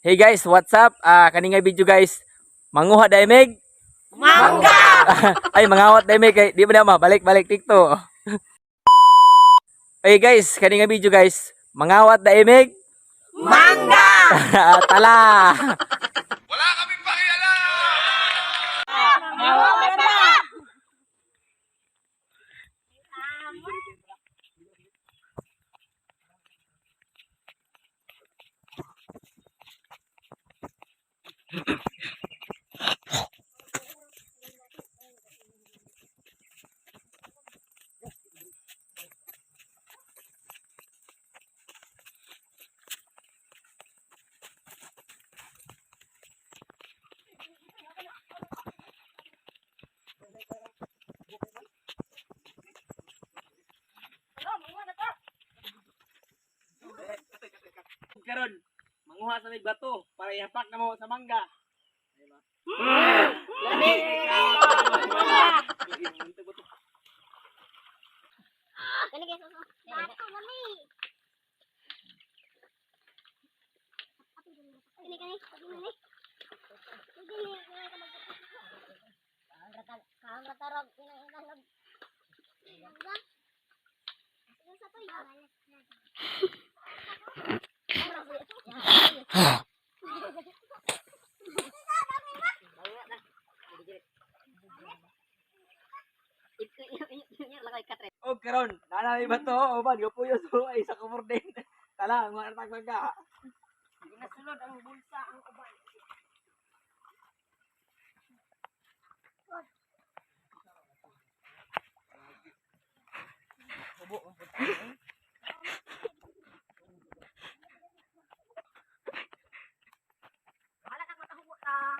Hey guys, what's up? Kani nga video guys, manguha daimig. Mangga! Ay, mangawat daimig kay di ba na ma, balik balik TikTok. Hey guys, kani nga video guys, mangawat daimig. Mangga! Tala. Wala kaming pakialam! Karon, manguha sa mig bato para ihapak na mo sa mangga. Bato lami. Kani kani, kani. Kaang ratarog pinanginan. Mangga. Sa to. Og karon, nana may bato, uban gapuyo so ay sa kumor din. Tala, mga tag mangga. Nasulod ang bulsa ang uban. Bahala kang matahubo ta.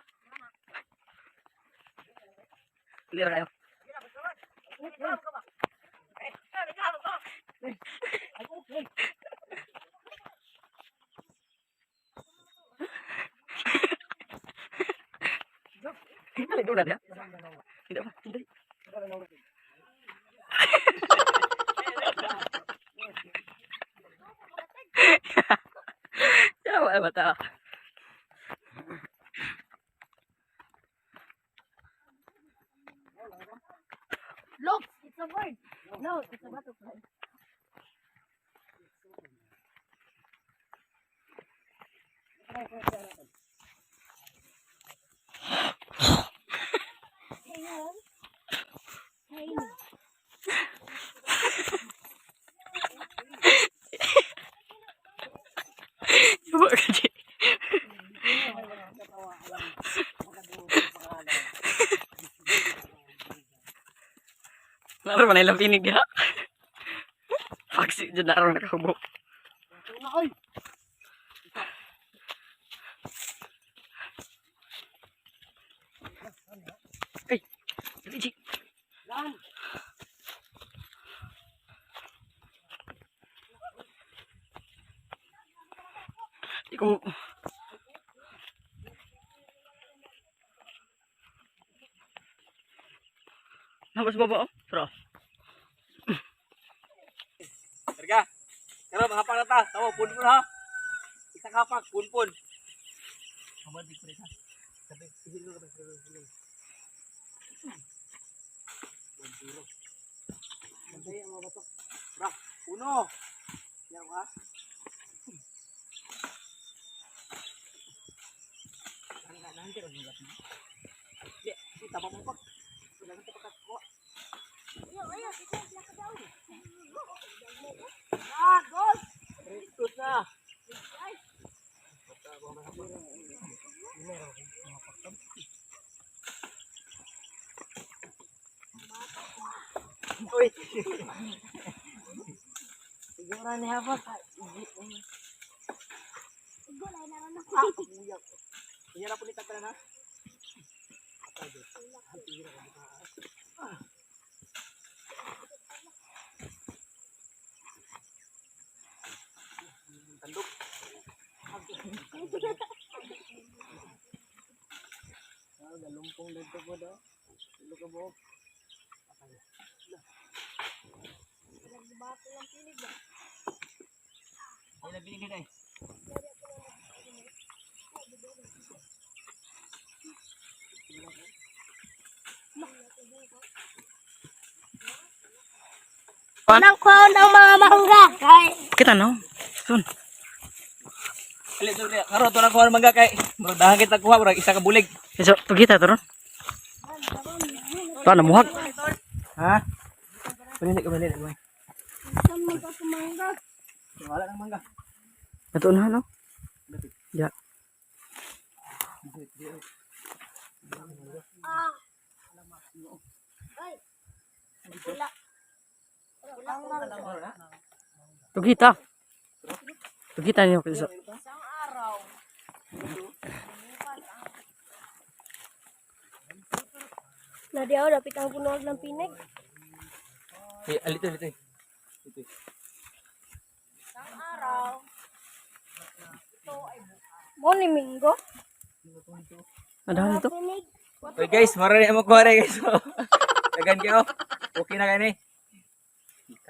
Clear kayo. Hindi na ya. Tidak pa. Hindi. Ya, bata. Look, it's a bird. No, it's a butterfly. Hang on. Hang on. Coba ka. Laro man ilang pinig diha. Paksi dyan laro nakahubok. Ay, dali, G. Di ko. Nabas baba oh. Tara. Terga. Karon mahapak na ta. Tawo pun-pun ha. Isa ka hapak pun-pun. Kaman di presa. Sabi, isil ko ka. 1-0. Bantay ang mga bato. Bra, uno. Yan ka. Di, di tama mo pak. Wala ka pakat ko. Ayo, ayo, kita lakad. Ah, goal! Tus na. Uy. Siguro ni Hava. Gulay na ron. Ah, kabuyak. Iya na pulitan ka na. Tandok. Ah, galumpong dito po daw. Tulo ka buhok. Nagbato lang pinig ba? Ay, labi ni eh. Nang kuhaon ang mga mangga. Kay Kita no. Sun. Ali to niya. Karon to na kuha ng mangga kay murag dahan kita kuha murag isa ka bulig. So, tugita to ron. Pa namuhag. Ha? Balik ka balik ka. Saan man ka sa mangga? Wala nang mangga. Ato na no. Ya. Ah. Ay. Wala. Wala ang mangga. Tugita. Tugita niyo so. Isang araw. Nadia, dapat ang punuag ng pinig. Eh, ali to, ali to. Ito. Isang araw. Ito ay bukas. Mo ni Minggo. Adahan ito. Pinig. Okay guys, mara na mo kuha guys. Dagan kayo. Okay na kani.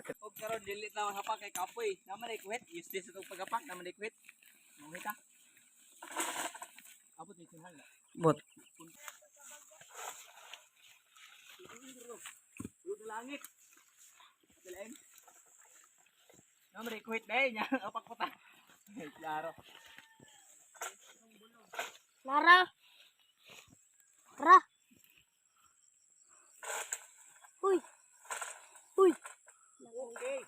Og karon dili na hapak kay kapoy. Naman ay kuwit, useless itong pagapak, naman ay kuwit. Mangita. Abot ni sinhal na. Bot. Bulog na langit. Dilain. Naman ay kuwit na nya apak pa ta. Klaro. Lara. Ra. Uy. Uy. Okay.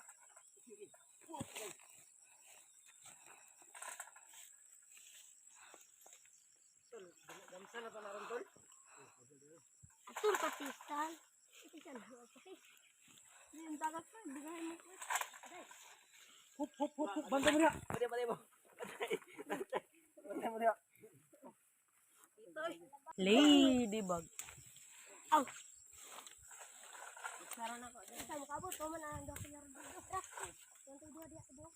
Atur patistan. Yung dagat pa, bigay mo ko. Hup hup hup hup bantay mo na. Bantay bantay mo. Bantay. Bantay mo na. Ladybug. Aw. Sara na ko. Sa mukha po, man ang dako yar. Ra. Yung tuwa diya do.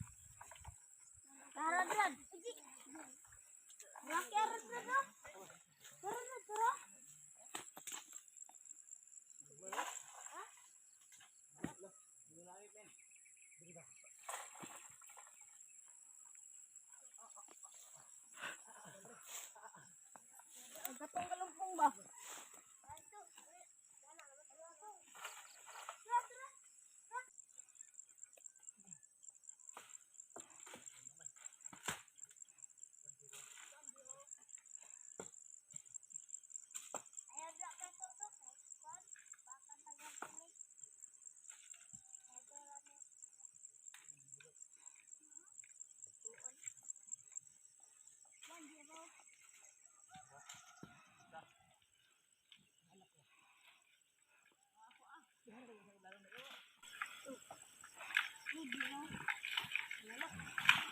Tara drag. Iji. Rock yar drag. Tara na tara. Ang katong kalumpong ba?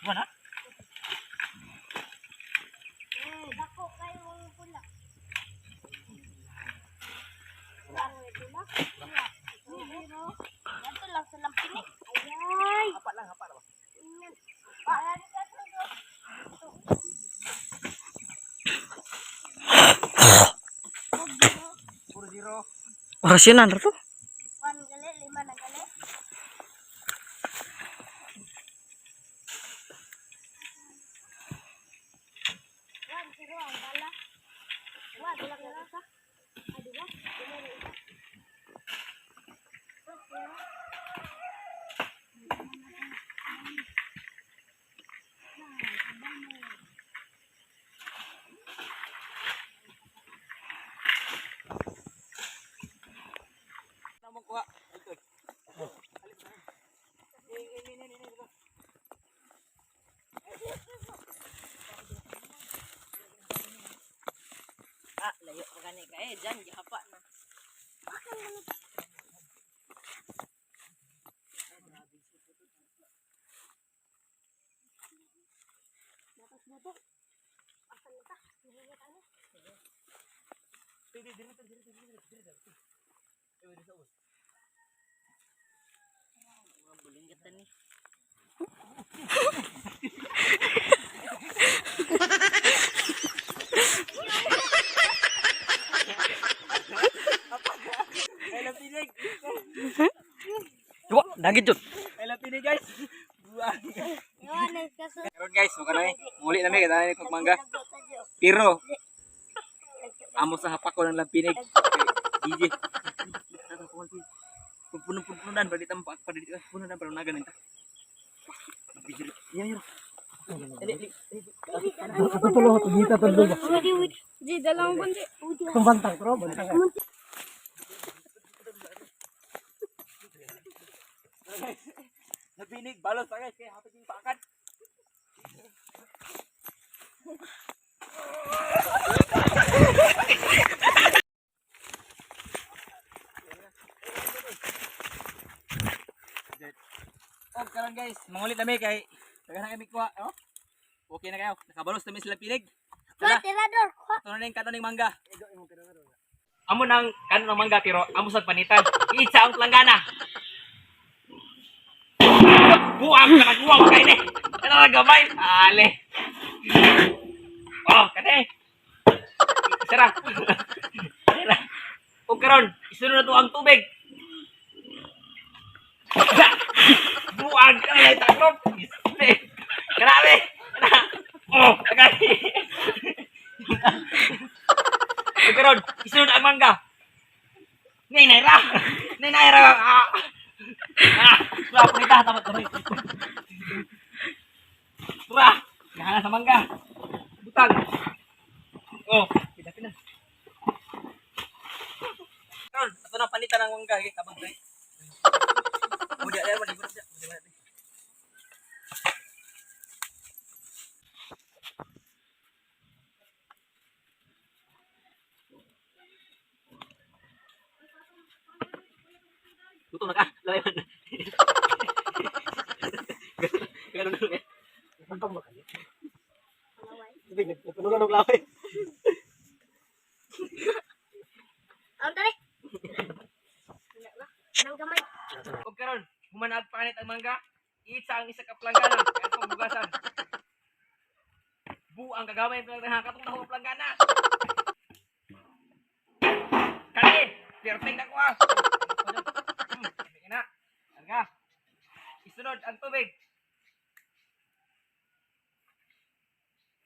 Wala. Dako kayo ang pula. Pula ang pula. Zero. Ganito lang sa lampinig. Ayay. Hapak lang, hapak lang. Ingat. Ayan ka to. Puro zero. Orasyonan ra to. One gali, lima na gali. One, zero ang bala. One lang na isa. Ay, di ba? Lima na isa. One, zero. Na mo kuha. Ito. Ah, layo pa gani ka eh diyan gihapa na. Mga ni. Ay lampinig. Wa, dagit jud. Ay lampinig guys. Buang. Yun, nagkasunod. Karon guys, mo kanay. Muli na mi kay tayo kog mangga. Pero amo sa hapak ko ng lampinig. Okay, DJ. Puno-puno dan, balik tampak, pada di puno dan pada naga nita. Iya, iya. Dali, Tulo gita tulo. Ji, dalawang bundi. Bantang bro, bantang. Nabinig, balos pa guys, kaya hapit yung pakan. Oh, karon guys, mangulit na mi kay taga na kami kuha, oh. Okay na kayo. Nakabalos na mi sila pinig. Kuha, tirador. Kuha. Ito na yung kanon ng mangga. Amo nang kanon ng mangga pero amo sa panitan. Itsa ang planggana. Buang ka nagbuang kay ni. Kana gamay. Ale. Oh, kani. Sira. Sira. O karon, isunod na to ang tubig. Buang ka na taklop. Grabe. Kana. Oh, agay. O karon, isunod ang mangga. Nay nay ra. Nay nay ra. Ah. Ah, wala pa kita tamat tuloy. Tura, gana sa mangga. Butang. Oh, pila pila. Karon, ato na palitan ang mangga, kay tabang dai. Mudi dia mudi dia. Mudi dia. Luto na ka. Laway man. Ganun na lang. Bantang ba kayo? Sige, nagpunulan og laway. Ang dali. Wala ba? Anang gamay. Og karon, humanag panit ang mangga. Itsa ang isa ka planggana, kay atong bugasan. Buang kagamay ang katong taho ang planggana. Kani, perfect na ko ah. Na. Arga. Isunod ang tubig.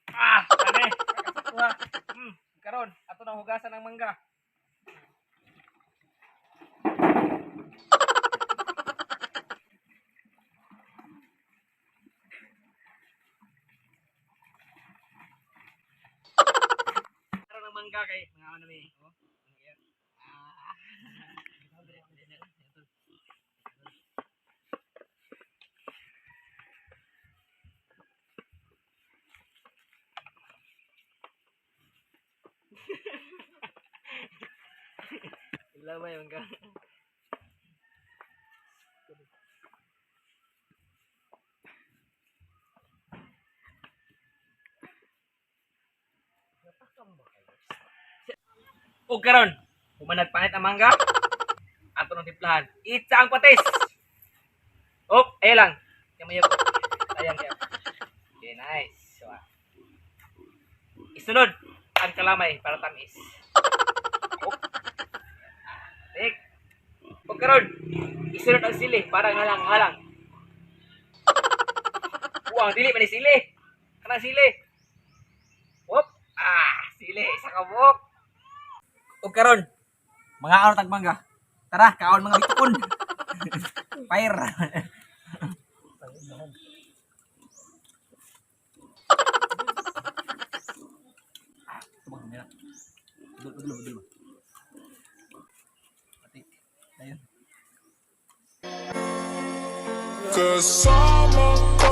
Ah, kani. Kuha. Karon, ato nang hugasan ang mangga. Karon ang mangga kay mga ano may. Oh. Ah. Lamay mangga. O karon, humanag panit ang mangga. Ato nang timplahan. Itsa ang patis. Op, ayan lang. Kamay ko. Ayan kaya. Okay, nice. So, ah. Isunod ang kalamay para tamis. Op. Tik. O karon, isunod ang sili para ngalang-halang. Buang dili man ni sili. Kana sili. Op. Ah, sili isa ka buok. O karon, mga araw tag mangga. Tara, kaon mga bitukon. Fire. Dulo, dulo, dulo. Pati. Ayun. Kasama